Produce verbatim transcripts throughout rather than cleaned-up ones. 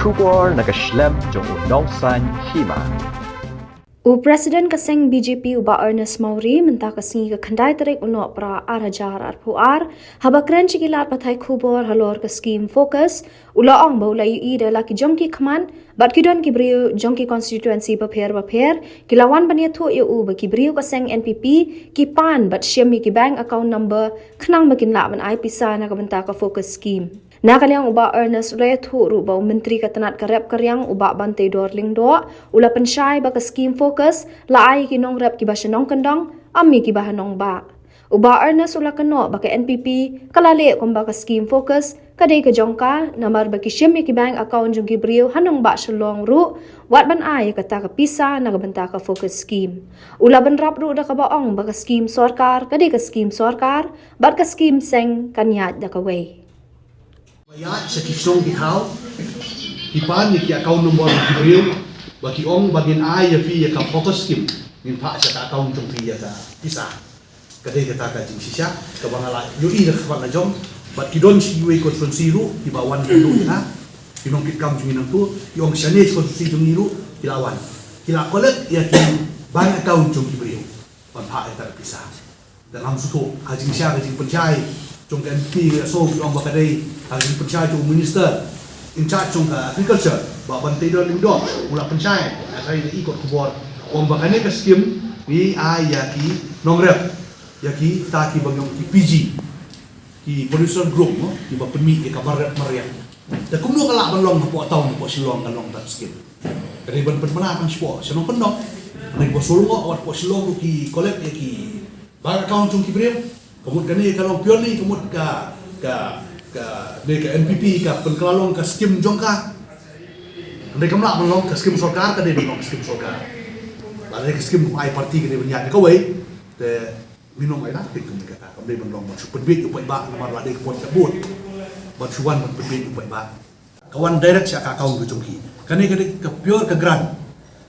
Khubor na ka shlem jong u nongsan hima. U President ka seng B J P u Bah Ernest Mawrie mynta ka sngi ka khyndai tarik u Nohprah ar hajar arphew ar, haba kren sha ki lad pathai khubor halor ka skim FOCUS, u la ong ba u la ïohi da la ki jong ki khmat bad ki don ki briew jong ki constituency bapher bapher ki la wan ban ïathuh ïa u ba ki briew ka seng N P P ki pan bad shim ïa ki bank account number khnang ba kin lah ban ai pisa na ka bynta ka FOCUS skim. Na ka liang u Bah Ernest u la ïathuh ruh ba u Myntri ka tnat ka rep ka riang u Bah Banteidor Lyngdoh u la pynshai ba ka skim FOCUS la ai ïa ki nongrep kiba sha nongkyndong, ym ïa kiba ha nongbah. U Bah Ernest u la kynnoh ba ka N P P ka la leh kumba ka skim FOCUS ka dei ka jong ka, namar ba ki shim ïa ki bank account jong ki briew ha nongbah Shillong ruh wat ban ai ïa kata ka pisa na ka bynta ka FOCUS skim. U la bynrap ruh da kaba ong ba ka skim sorkar ka dei ka skim sorkar bad ka skim seng kan ïaid da kawei. Ba ïaid sha ki shnong ki thaw, ki pan ïa ki account number ki briew, ba ki ong ba ngin ai ïa phi ïa ka FOCUS skim, ngin phah sha ka account jong phi ïa ka pisa. Ka dei kata ka jingshisha kaba nga la ïohi da ka khmat la jong, bad ki don sha kiwei constituency ruh kiba wan kynduh ïa nga, ki nongkitkam jong ngi nangtu ki ong shane constituency jong ngi ruh ki la wan, ki la collect ïa ki bank account jong ki briew ban phah ïa ka pisa. Da ngam sngewthuh, ha jingshisha ka jingpynshai jong ka M P ka Soh ki ong ba ka dei, ha ka jingpynshai jong u Minister in charge jong ka Agriculture, Bah Banteidor Lyngdoh, u la pynshai ha ka ri na i kot khubor, u ong ba kane ka skim ngi ai ïa ki nongrep, ïa kita kiba ngi ong ki P G, ki producer group mo, kiba pynmih ïa ka bar rep mariang. Te kumno ka lah ban long hapoh town, hapoh Shillong ka long kata ka skim? Ka dei ban pynbna tang shapoh sha nongkyndong. Hynrei ba shu lyngngoh wat hapoh Shillong ruh ki collect ïa ki bank account jong ki briew. Ka mut kane ka long purely ka mut ka, ka, ka, ne ka N P P ka pynkylla long ka skim jong ka. Hynrei kam lah ban long ka skim sorkar, ka dei ban long ka skim sorkar. Lada ka skim kum ai party ka dei ban ïaid da kawei. Te ngi ong ai lad phi kumne kata, kam dei ban long ban shu pynbiej ïa u paidbah, namar la dei ka por ka vote ban shu wan ban pynbiej ïa u paidbah. Ka wan direct sha ka account ka jong ki. Kane ka dei ka pure ka grant.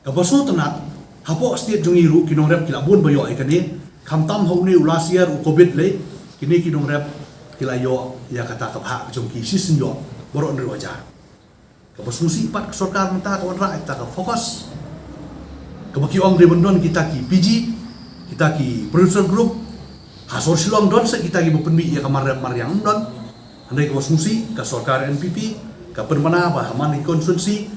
Kaba sngewtynnat, hapoh state jong ngi ruh ki nongrep ki la bun ba ïoh ïa kane. Khamtam ha une u last year u covid lei, kine ki nongrep ki la ïoh ïa kata ka bhah ka jong ki shisien ïoh baroh hynriew hajar. Kaba sngewsih pat ka sorkar mynta ka wanrah ïa kita ka FOCUS. Kaba ki ong dei ban don kita ki P G, kita ki producer group. Ha sor Shillong don sa kita kiba pynmih ïa ka mar rep mariang, ym don. Hynrei kaba sngewsih ka sorkar N P P ka pynbna ba ha man ki constituency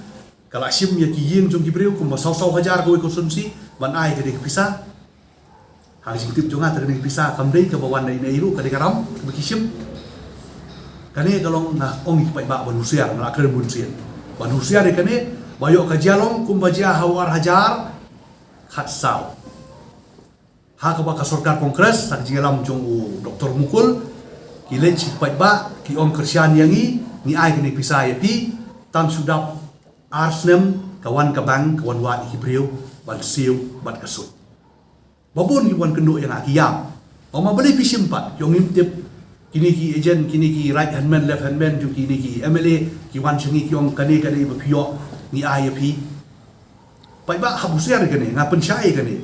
ka la shim ïa ki ïing jong ki briew kumba saw saw hajar kawei constituency ban ai ka dei ka pisa. Ha ka jingtip jong nga te kane ka pisa kam dei kaba wan na ine i ruh, ka dei ka ram kaba ki shim. Kane ka long nga ong ïa ki paidbah ban husiar, nga la kren bun sien. Ban husiar ïa kane ba ïoh ka jia long kumba jia ha u ar hajar khatsaw. Ha kaba ka sorkar Congress, ha ka jingïalam jong u Doctor Mukul, ki leit sha ki paidbah, ki ong kyrshan ïa ngi, ngi ai kane ka pisa ïa phi, tang shu dap ar snem ka wan ka bank, ka wan wad ïa ki briew ban siew bad ka sut. Ba bun ki wan kynduh ïa nga ki ïam. Ong ma balei phi shim pat, ki ong ngim tip. Kine ki agent, kine ki right hand man, left hand man jong kine ki M L A, ki wan sha ngi ki ong kane ka dei ba phi ïoh, ngi ai ïa phi. Paidbah hap husiar ïa kane, nga pynshai ïa kane.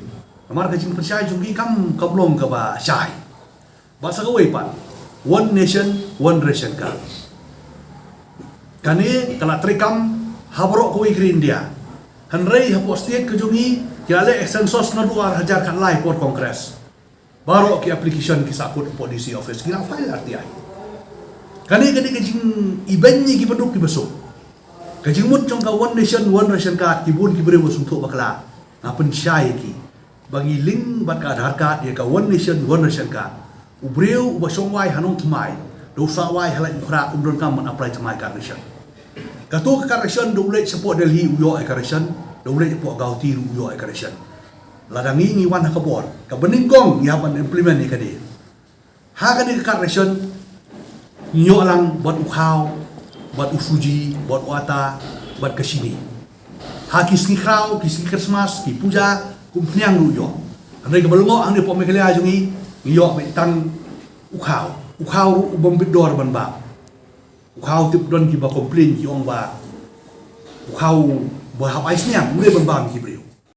Namar ka jingpynshai jong ki kam, kam long kaba shai. Bad sa kawei pat, One Nation, One Ration Card. Kane ka la treikam ha baroh kawei ka ri India. Hynrei hapoh state ka jong ngi, ki la leh census naduh ar hajar khatlai por Congress. Baroh ki application ki sahkut hapoh D C office, ki la file R T I. Kane ka dei ka jingibeiñ ïa kiba duk kiba suk. Ka jingmut jong ka One Nation, One Ration Card, ki bun ki briew ba sngewthuh bakla. Nga pynshai ïa ki ba ngi link bad ka Aadhaar card ïa ka One Nation One Ration Card. U briew uba shong wai ha Nongthymmai, da u sah wai ha Laitumkhrah, um donkam ban apply thymmai card ration. Kato ka card ration da u leit shapoh Delhi u ïoh ïa ka ration, da u leit shapoh Guwahati ruh u ïoh ïa ka ration. Lada ngi ngi wan ha ka bor, kaba nyngkong ngi hap ban implement ïa kane. Ha kane ka card ration ngi ïoh lang bad u khaw, bad u suji, bad u ata, bad ka shini. Ha ki sngi khraw, ki sngi Christmas, ki puja, kum phniang ruh ïoh. Hynrei kaba lyngngoh hangne hapoh Meghalaya jong ngi, ngi ïoh beit tang u khaw. U khaw ruh u bym bit dor ban bam. U khaw tip don kiba complain ki ong ba u khaw ba hap ai sniang, u dei ban bam ki briew.